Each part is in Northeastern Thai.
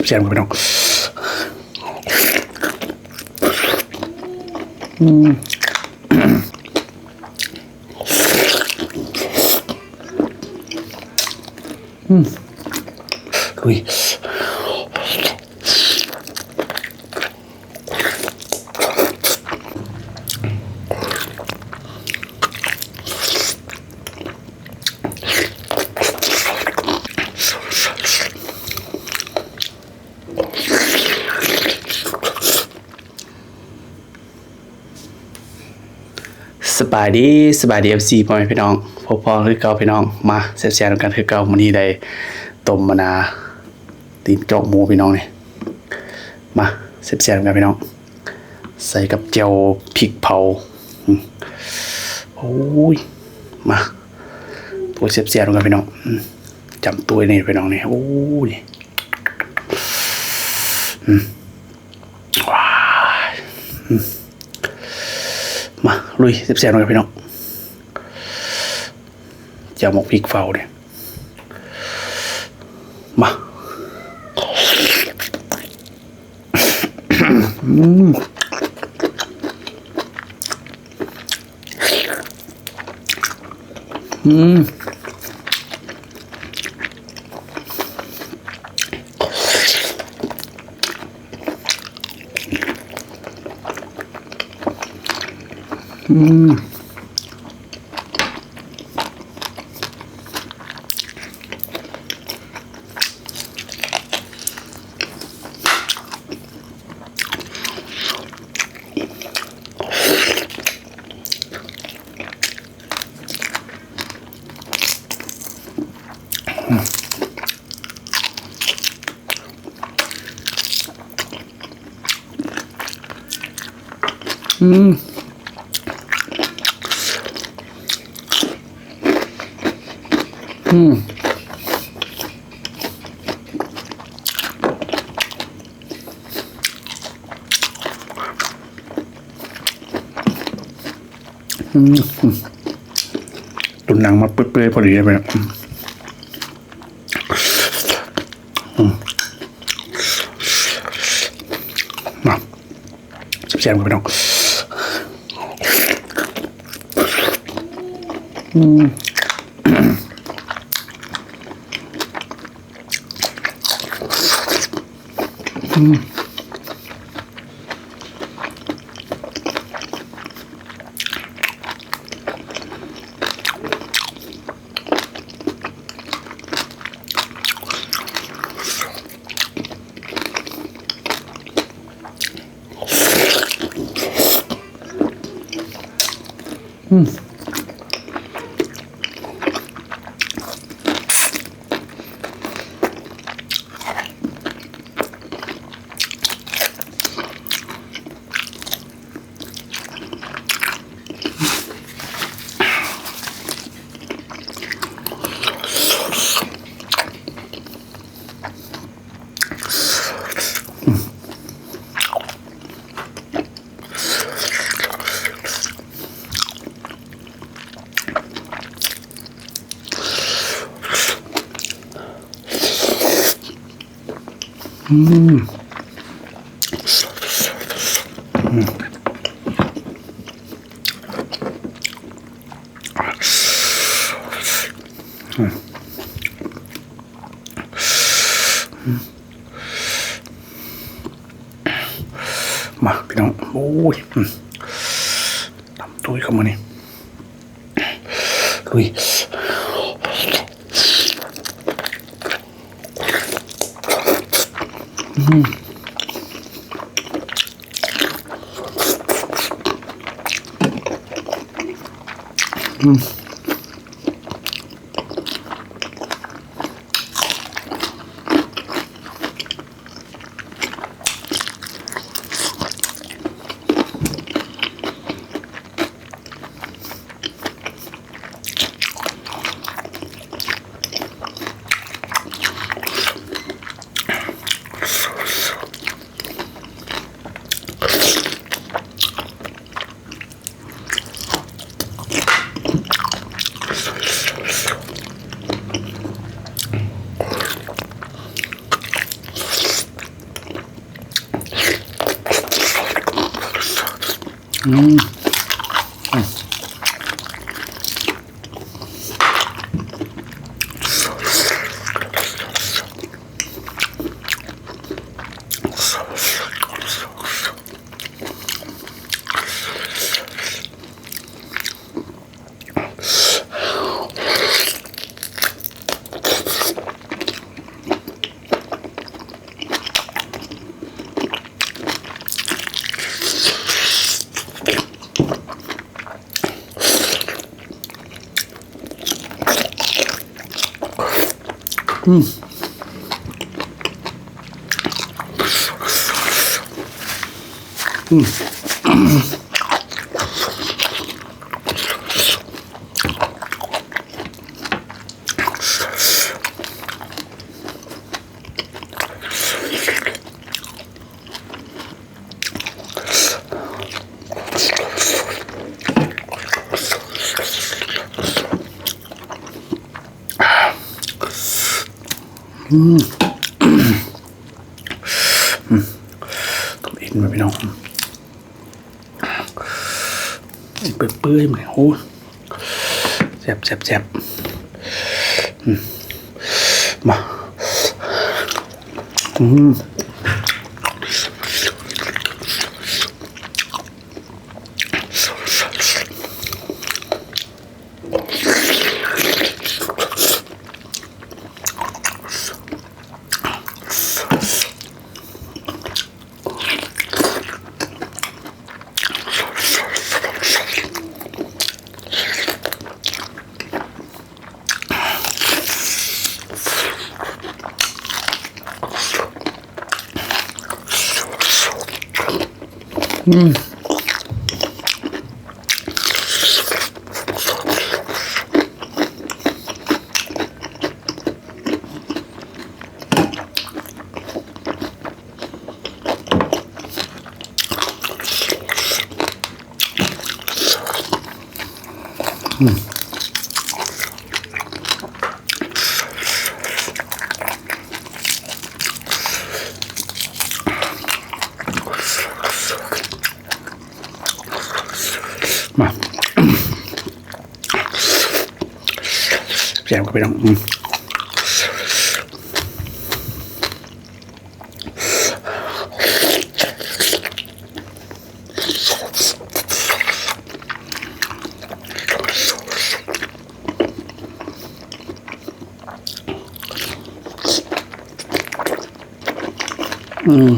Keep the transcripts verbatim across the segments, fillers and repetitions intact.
แซ่บครับพี่น้อง อืม อืม ลุย สบายดี สบายดี เอฟซี พ่อแม่พี่น้อง พบพ้อคือเก่าพี่น้อง มาแซ่บๆนำกันคือเก่า มื้อนี้ได้ต้มมะนาว ตีนจอกหมูพี่น้องนี่ มาแซ่บๆนำกันพี่น้อง ใส่กับแจ่วพริกเผา อืม โอ้ย มา ตัวแซ่บๆนำกันพี่น้อง อืม จำตัวนี่พี่น้องนี่ โอ้ย อืม ว้าย อืม มา ลุยแซ่บๆนำกันพี่น้อง แจ่วหมกพริกเผาเนี่ย มา อืม อืม อืม อืม อืม อืม อืม ตุนหนังมาเปื่อยๆพอดีเลยไปนะ อืม อืม มา แซ่บๆกันพี่น้อง อืม อืม อืม อืม อืม อืม มาพี่น้อง โอ้ย อืม ตำตุ้ยเข้ามานี่ ลุย อืม อืม อื 음. 음. 음. 음. 음. 또 이거 그냥 이ปื้ยๆมันโอ้แซ่บแซ่บแซ่บอืมมาอืม 음.มาแซ่บเข้าไปน้องอืม อืม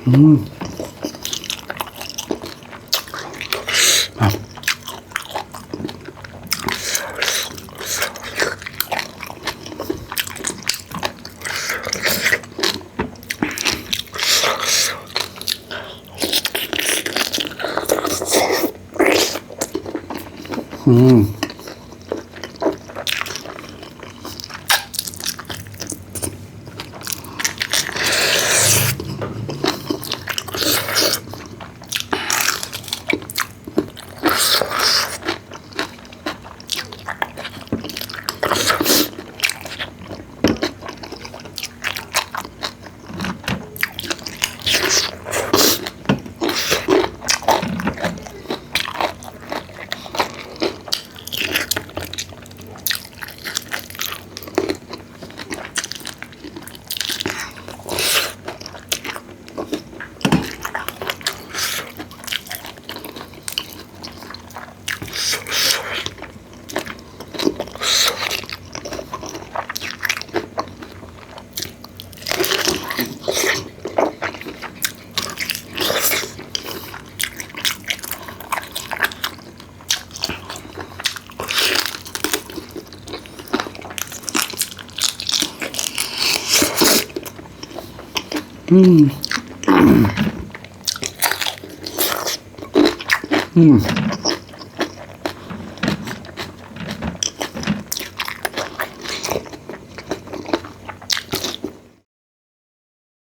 อืมครับ อืม อืม อืม